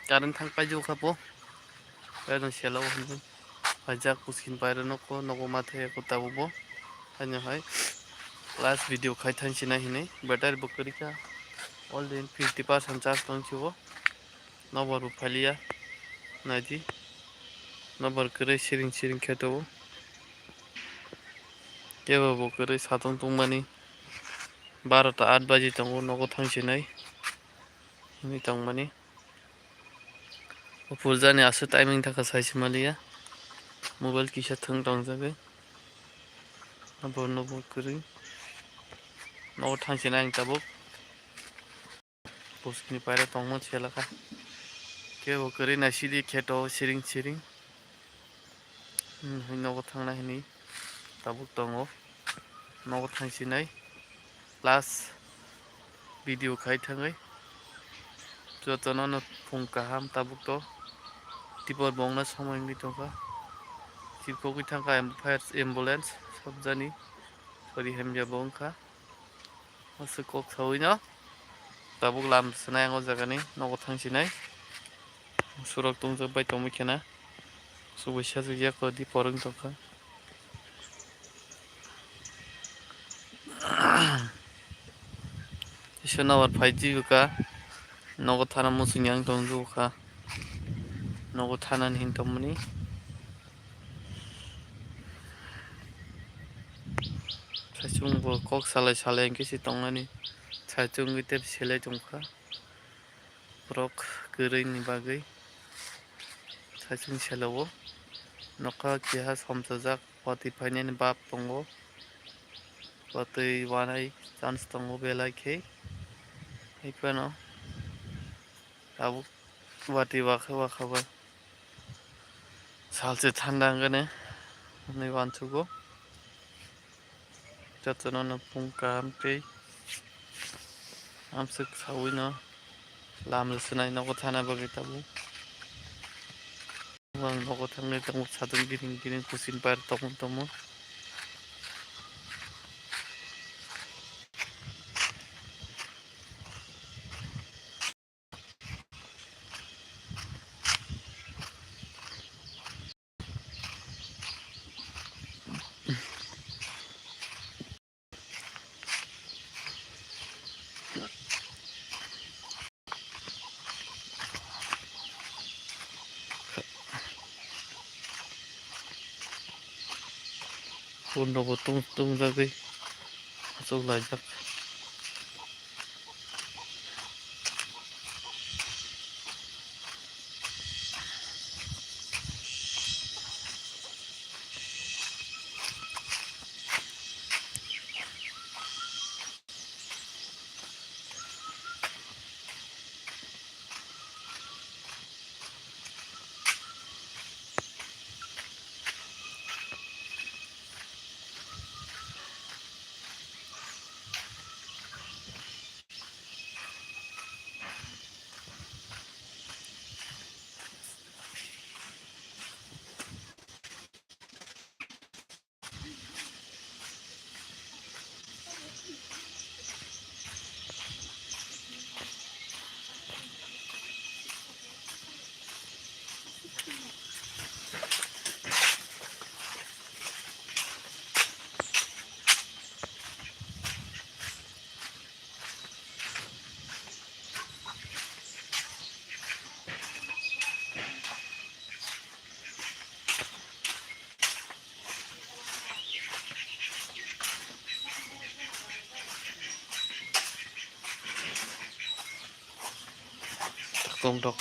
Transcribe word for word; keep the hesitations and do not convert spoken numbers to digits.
Current thang paijak kha po. Pairung sela o hinwi. Phaijak kuskin pairung nokho, nogo ma thaya kho tabuk bo. Haino hai last video khai thang sinai hinwi. Battery bo kwrwi kha. Already fifty percent charge tong si o. Nokbar bo phaliya. Naidi. Nokbar kwrwi siring siring khe tongo. Kebo bo kwrwi satung tungmani. Barota aat baji tongo, nogo thang sinai. Hinwi tongmani. O purjani aswk timing thaka sai se maliya. Mobile kisa thwng tongjagwi. Abo nogo kwrwi. Nogo thang sinai ang tabuk. Buskini paira tongma se lakha. Kebo kwrwi naisidi kheto siring siring. Hmm, hai nogo thangnai hinwi tabuk tongo. Nogo thang sinai. Last video khai thangwi jotono no phung kaham tabuk to. Tipor bongna somoi wngwi tongkha. Chirkogwi thangkha am-, fire ambulance sabjani. Sori hamya bo wngkha. Aswk kok sawi no tabuk lam swnai ang o jaga ni nogo thang sinai. Surok tungjabai tongwi khena. Subui sajak ya kodi porong tongkha. Isha nawar phai ji ka. Nogo thana muchung yang tong ju ka. Nogo thana ni hin tongmani. Saichung bo kok salai salai hwnkhe se tongmani. Saichung tei selai tongkha. Borok kwrwini bagwi saichung sela o nokha keha somsajak watwi phainani bap tongo. Watwi wanai chance tongo belai khe. Hai phano tabuk watwi wakha wakha bai salsa thanda wngani hinwi uansukgo. Jotono no phung kaham tei amswk saui no lam rw swnai nogo thana bagwi tabuk. Ang nogo thangwi tongo, satung giring giring kuching par tongmung tongmung. Phone rokbo tung tung jagwi achuk laijak. Kong rok